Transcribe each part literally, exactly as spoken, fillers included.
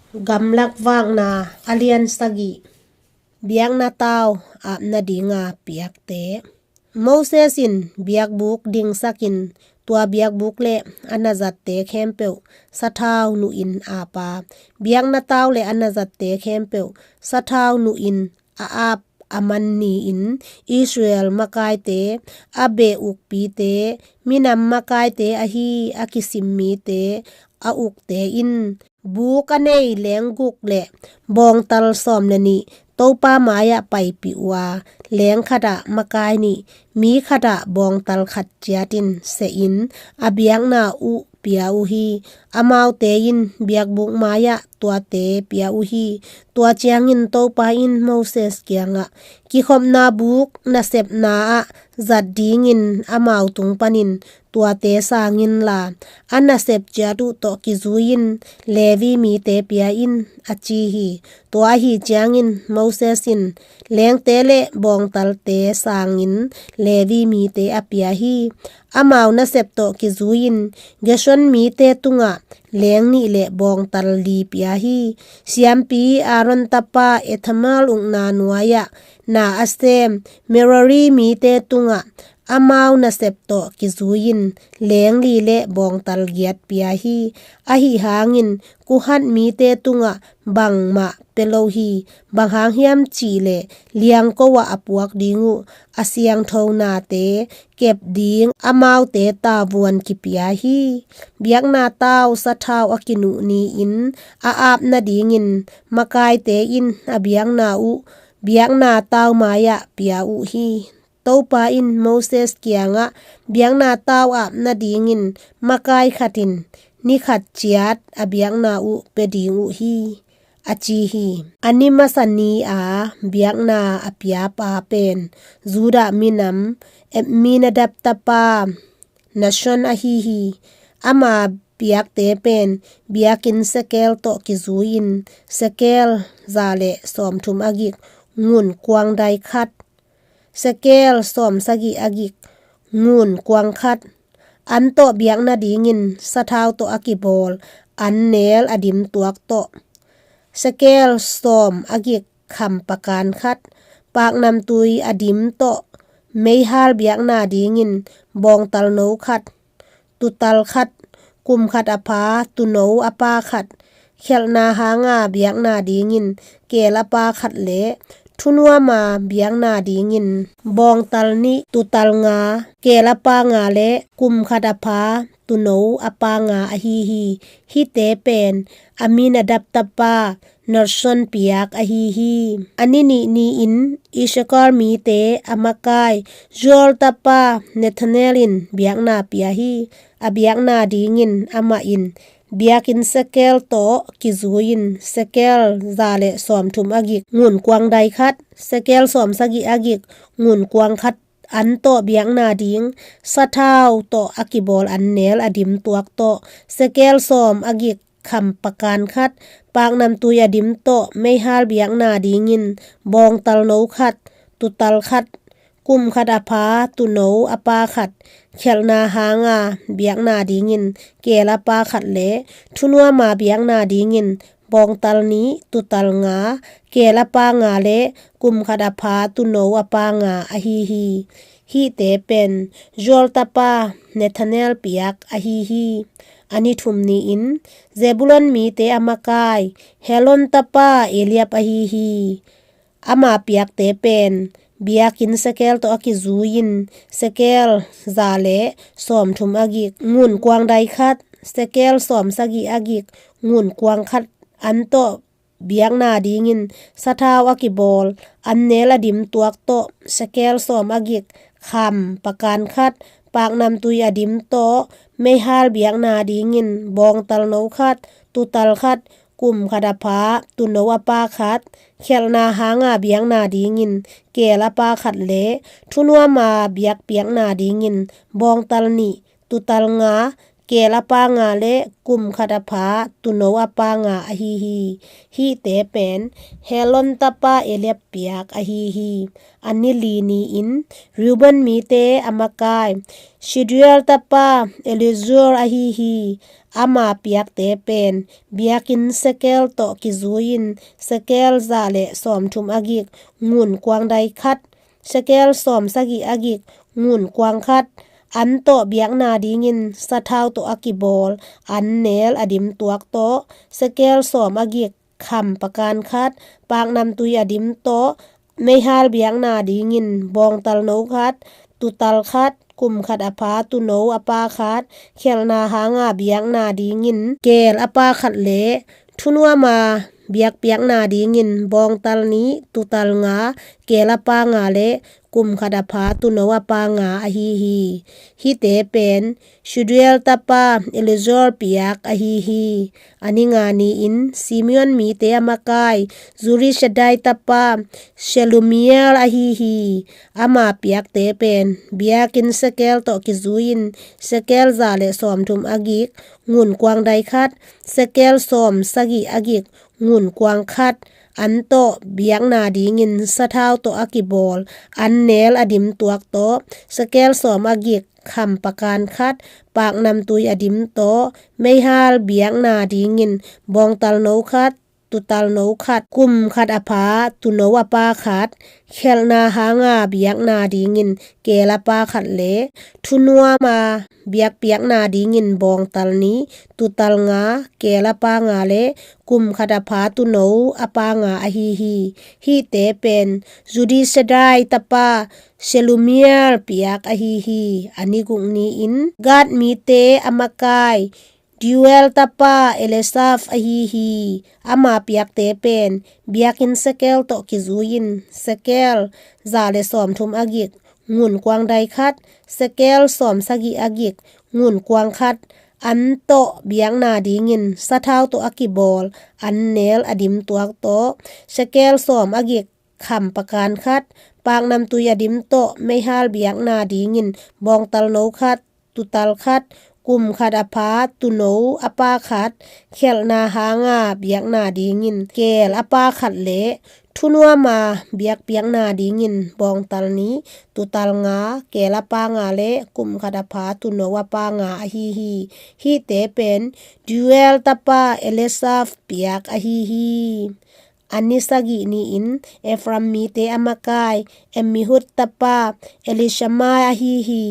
Gamlak Vakna a lian sagih. Biakna tau ap nadinga piakte. Moses in biakbuk dingsakin, tua biakbuk le a nazatte khempeuh sathau nuhin apa, biakna tau le a nazatte khempeuh sathau nuhin a ap a man ni-in Israel makaite, a beh ukpite, minam makaite ahi a kisim mite, a ukte in buk a nei leng guk le bawngtal sawm le nih Topa mai-ah paipih uh a, leng khatah makai nih, mi khatah bawngtal khat ciatin sehin a biakna uh pia uh hi. Amaute in biakbuk mai-ah tuate pia uh hi. Tua ciangin Topa in Moses kiangah, kikhopna buk nasepna ah zat dingin amau tung panin tuate sang inla, a nasep ciat uh tawh kizui-in Levi mite pia in, a ci hi. Tua ahi ciangin Moses in lengte le bawngtalte sangin Levi mite a pia hi. Amau nasep tawh kizui-in Gershon mite tungah leng nih le bawngtal li pia hi. Siampi Aaron tapa Ithamar ukna nuai-ah na a sem Merari mite tungah amau nasep tawh kizui-in leng li le bawngtal giat pia hi. Ahi hangin Kohat mite tungah bangmah pia lo hi. Bang hang hiam cih leh liangko ah a puak ding uh a siangtho nate kep ding amaute tavuan kipia hi. Biakna tau sathau a kinuh ni-in a ap nadingin makaite in a biakna uh biakna tau mai-ah pia uh hi. Topa in Moses kiangah, biakna tau ap nadingin makai khat in ni khat ciat a biakna uh pia ding uh hi, a ci hi. A ni masa ni-a biakna a piapa pen Judah minam Amminadab tapa Nahshon ahi hi. Ama piakte pen biakinn sekel tawh kizui-in sekel za le sawmthum a gik ngun kuangdai khat, sekel sawm sagih a gik ngun kuang khat, an tawh biak nadingin sathau tawh a kibawl an nel a dim tuak tawh, sekel sawm a gik kham pakan khat, paknamtui a dim tawh meihal biak nadingin bawngtal no khat, tutal khat, kum khat a pha tuuno a pa khat, khialhna hanga biak nadingin keel a pa khat le thunuama biak nadingin bawngtal nih, tutal nga, keel a pa nga le kum khat a pha tuuno a pa nga ahi hi. Hihte pen Amminadab tapa Nahshon piak ahi hi. A ni nih ni-in Issachar mite a makai Joel tapa Nethanel in biakna pia hi. A biak nadingin amah in biakinn sekel tawh kizui-in sekel za le sawmthum a gik ngun kuangdai khat, sekel sawm sagih a gik ngun kuang khat, an tawh biak nading sathau tawh a kibawl an nel a dim tuak tawh, sekel sawm a gik kham pakan khat, paknamtui a dim tawh meihal biak nadingin bawngtal no khat, tutal khat, kum khat a pha tuuno a pa khat, khialhna hanga biak nadingin keel a pa khat le thunuama biak nadingin bawngtal nih, tutal nga, keel a pa nga le kum khat a pha tuuno a pa nga ahi hi. Hihte pen Joel tapa Nethanel piak ahi hi. A ni thum ni-in Zebulon mite a makai Helon tapa Eliab ahi hi. Ama piakte pen biakinn sekel tawh a kizui-in sekel za le sawmthum a gik ngun kuangdai khat, sekel sawm sagih a gik ngun kuang khat, an tawh biak nadingin sathau a kibawl an nel a dim tuak tawh, sekel sawm a gik kham pakan khat, paknamtui a dim tawh meihal biak nadingin bawngtal no khat, tutal khat, kum khat a pha tuuno a pa khat, khialhna hanga biak nadingin keel a pa khat le thunuama biak piak nadingin bawngtal nih, tutal nga, keel a pa nga le kum khat a pha tuuno a pa nga ahi hi. Hihte pen Helon tapa Eliab piak ahi hi. A ni li ni-in Reuben mite a makai Shedeur tapa Elizur ahi hi. ama piakte pen biakinn sekel tawh kizui-in sekel za le sawmthum a gik ngun kuangdai khat, sekel sawmsagih a gik ngun kuang khat, an tawh biakna dingin sathau tawh a kibawl an nel a dim tuak tawh, sekel sawm a gik kham pakan khat, paknamtui a dim tawh, meihal biakna dingin bawngtal no khat, tutal khat, kum khat a pha tuuno a pa khat, khelhna hanga biakna dingin keel a pa khat le thunuama biakpiakna dingin bawngtal nih, tutal nga, keel a pa nga le kum khat a pha tuuno a pa nga ahi hi. Hihte pen Shedeurah tapa Eliezer piak ahi hi. A ni nga ni-in Simeon mite a makai Zurisadai tapa Shelumiel ahi hi. Ama piakte pen biakinn sekel tawh kizui-in sekel za le sawmthum a gik ngun kuangdai khat, sekel sawmsagih a gik ngun kuang khat, an tawh biakna dingin sathau tawh a kibawl an nel a dim tuak tawh, sekel sawm a gik kham pakan khat, paknamtui a dim tawh, meihal biakna dingin bawngtal no khat, tutal no khat, kum khat a pha tuuno a pa khat, khelhna hanga biakna dingin keel a pa khat le thunuama biakpiakna dingin bawngtal nih, tutal nga, keel a pa nga le kum khat a pha tuuno a pa nga ahi hi. Hihte pen Zurisadai tapa Shelumiel piak ahi hi. A ni guk ni-in Gad mite a makai Deuel tapa Eliasaph ahi hi. Ama piakte pen biakinn sekel tawh kizui-in sekel za le sawmthum a gik ngun kuangdai khat, sekel sawmsagih a gik ngun kuang khat, an tawh biakna dingin sathau tawh a kibawl an nel a dim tuak tawh, sekel sawm a gik kham pakan khat, paknamtui a dim tawh, meihal biakna dingin bawngtal no khat, tutal khat, kum khat a pha tuuno a pa khat, khelhna hanga biakna dingin keel a pa khat le thunuama biakpiakna dingin bawngtal nih, tutal nga, keel a pa nga le kum khat a pha tuuno a pa nga ahi hi. Hihte pen Deuel tapa Eliasaph piak ahi hi. A ni sagih ni-in Ephraim mite a makai Ammihud tapa Elishama ahi hi.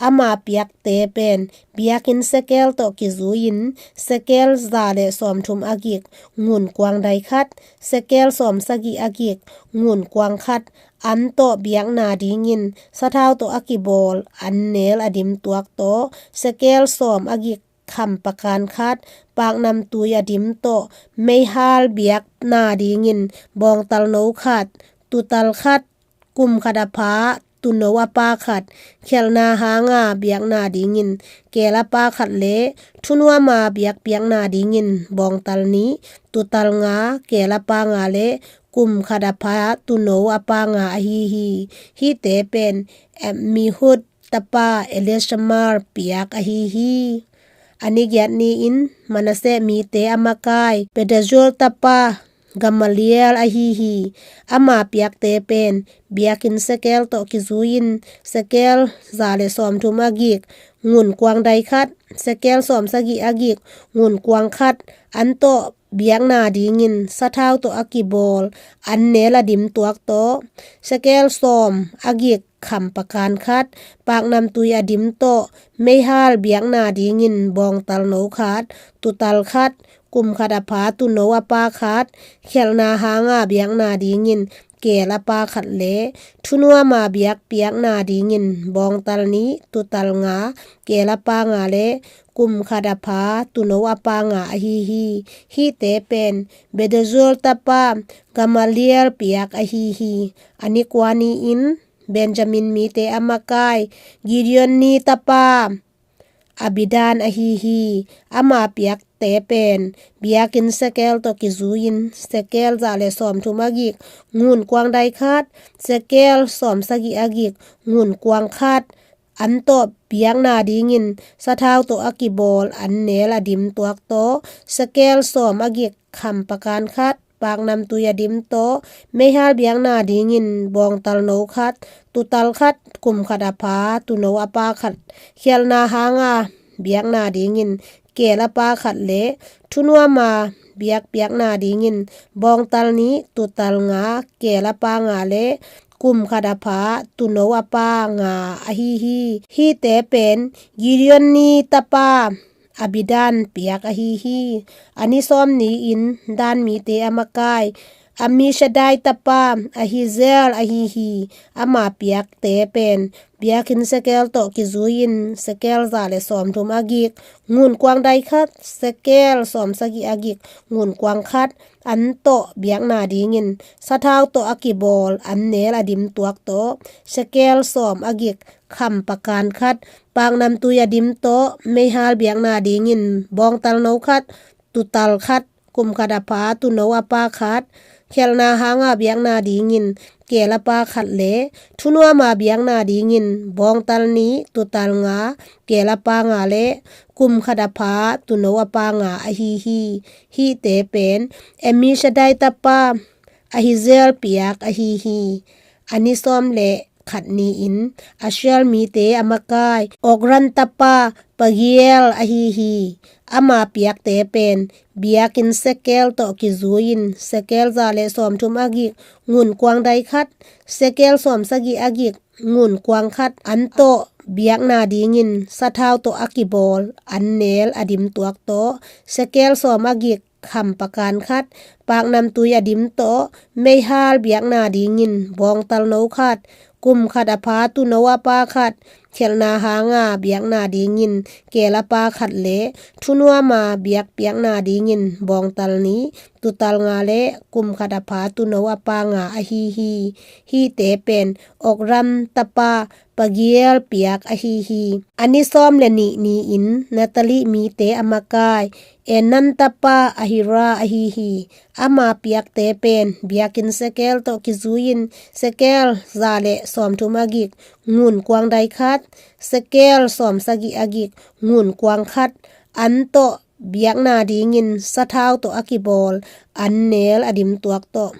Ama piakte pen biakinn sekel tawh kizui-in sekel za le sawmthum a gik ngun kuangdai khat, sekel sawmsagih a gik ngun kuang khat, an tawh biakna dingin sathau tawh a kibawl an nel a dim tuak tawh, sekel sawm a gik kham pakan khat, paknamtui a dim tawh, meihal biakna dingin bawngtal no khat, tutal khat, kum khat a pha tuuno a pa khat, khelhna hanga biakna dingin keel a pa khat le thunuama biakpiakna dingin bawngtal nih, tutal nga, keel a pa nga le kum khat a pha tuuno a pa nga ahi hi. Hihte pen Ammihud tapa Elishama piak ahi hi. A ni giat ni-in Manasseh mite a makai Pedahzur tapa Gamaliel ahi hi. Ama piakte pen biakinn sekel tawh kizui-in sekel za le sawmthum a gik ngun kuangdai khat, sekel sawmsagih a gik ngun kuang khat, an tawh biakna dingin sathau tawh a kibawl an nel a dim tuak tawh, sekel sawm a gik kham pakan khat, paknamtui a dim tawh, meihal biakna dingin bawngtal no khat, tutal khat, kum khat a pha tuuno a pa khat, khelhna hanga biakna dingin keel a pa khat le thunuama biakpiakna dingin bawngtal nih, tutal nga, keel a pa nga le kum khat a pha tuuno a pa nga ahi hi. Hihte pen Pedahzur tapa Gamaliel piak ahi hi. A ni kua ni-in Benjamin mite a makai Gideoni tapa Abidan ahi hi. Ama piakte pen biakinn sekel tawh kizui-in sekel za le sawmthum a gik ngun kuangdai khat, sekel sawmsagih a gik ngun kuang khat, an tawh biakna dingin sathau tawh a kibawl an nel a dim tuak tawh, sekel sawm a gik kham pakan khat, paknamtui a dim tawh, meihal biakna dingin bawngtal no khat, tutal khat, kum khat a pha tuuno a pa khat, khelhna hanga biakna dingin keel a pa khat le thunuama biakpiakna dingin bawngtal nih tuutal nga, keel a pa nga le kum khat a pha tuuno a pa nga ahi hi. Hihte pen Gideoni tapa Abidan piak ahi hi. A ni sawm ni-in Dan mite a makai Amishadai tapa Ahizel ahi hi. Ama piakte pen biakinn sekel tawh kizui-in sekel za le sawmthum a gik, ngun kuang dai khat, sekel sawmsagih a gik, ngun kuang khat, an tawh biakna dingin sathau tawh a kibawl an neel a dim tuak tawh sekel sawm a gik, kham pakan khat, paknamtui a dim tawh meihal biakna dingin bawngtal no khat, tuutal khat, kum khat a pha tuuno a pa khat, khialhna hanga biakna dingin keel a pa khat le thunuama biakna dingin bawngtal nih tuutal nga, keel a pa nga le kum khat a pha tuuno a pa nga ahi hi. Hihte pen Amishadai tapa Ahizel piak ahi hi. A ni sawm le khat ni-in Asher mite a makai Okran tapa Pagiel ahi hi. Ama piakte pen biakinn sekel tawh kizui-in sekel za le sawmthum a gik, ngun kuang dai khat, sekel sawmsagih a gik, ngun kuang khat, an tawh biakna dingin sathau tawh a kibawl an neel a dim tuak tawh sekel sawm a gik, kham pakan khat, paknamtui a dim tawh meihal biakna dingin bawngtal no khat, kum khat a pha tuuno a pa khat, khialhna hanga biakna dingin keel a pa khat le thunuama biakpiakna dingin bawngtal nih tuutal nga le kum khat a pha tuuno a pa nga ahi hi. Hihte pen Okran tapa Pagiel piak ahi hi. A ni sawm le nih ni-in Naphtali mite a makai Enan tapa Ahira ahi hi. Ama piakte pen biakinn sekel tawh kizui-in sekel za le sawmthum a gik, ngun kuang dai khat, sekel sawmsagih a gik, ngun kuang khat, an tawh biakna dingin sathau tawh a kibawl an neel a dim tuak tawh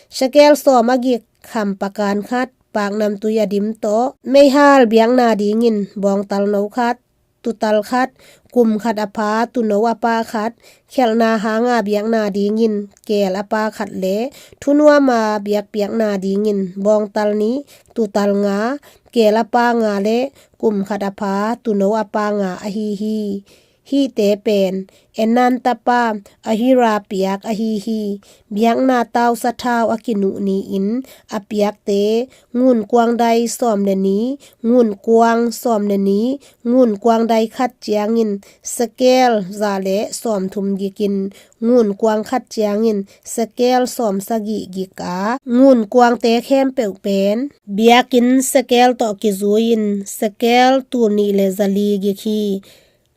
sekel sawm a gik, kham pakan khat, paknamtui a dim tawh meihal biakna dingin bawngtal no khat, tuutal khat, kum khat a pha tuuno a pa khat, khialhna hanga biakna dingin keel a pa khat le thunuama biakpiakna dingin bawngtal nih tuutal nga, keel a pa nga le kum khat a pha tuuno a pa nga ahi hi. Hihte pen Enan tapa Ahira piak ahi hi. Biakna tau sathau a kinuh ni-in a piakte ngun kuang dai sawm le ni, ngun kuang sawm le ni, ngun kuang dai khat ciangin sekel za le sawmthum gikin, ngun kuang khat ciangin sekel sawmsagih gik a, ngun kuangte khempeuh pen biakinn sekel tawh kizui-in sekel tul nih le zali gik hi.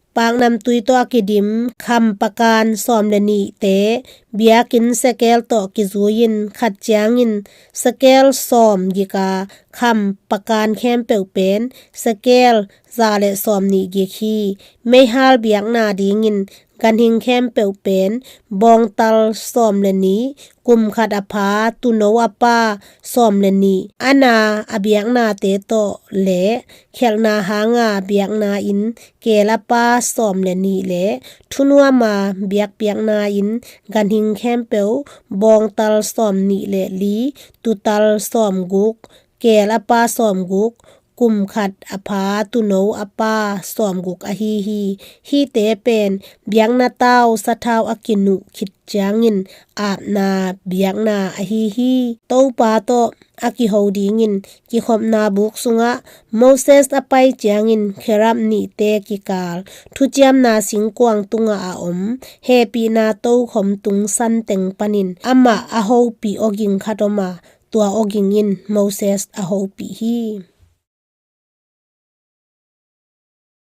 Paknamtui tawh a kidim kham pakan sawm le nihte biakinn sekel tawh kizui-in khat ciangin sekel sawm gik a, kham pakan khempeuh pen sekel za le sawm nih gik hi. Meihal biakna dingin ganhing khempeuh pen bawngtal sawm le nih, kum khat a pha tuuno a pa sawm le nih, a na a biaknate tawh le khialhna hanga biakna-in keel a pa sawm le nih le thunuama biakpiakna-in ganhing khempeuh bawngtal sawm nih le li, tuutal sawm guk, keel a pa sawm guk, kum khat a pha tuuno a pa sawm guk ahi hi. Hihte pen biakna tau sathau a kinuh khit ciangin apna biakna ahi hi. Topa tawh a kiho dingin kikhopna buk sungah Moses a pai ciangin kherub nihte kikal thuciamna singkuang tungah a om hehpihna tokhom tung santeng panin amah a hopih awging khat om a, tua awging in Moses a hopih hi.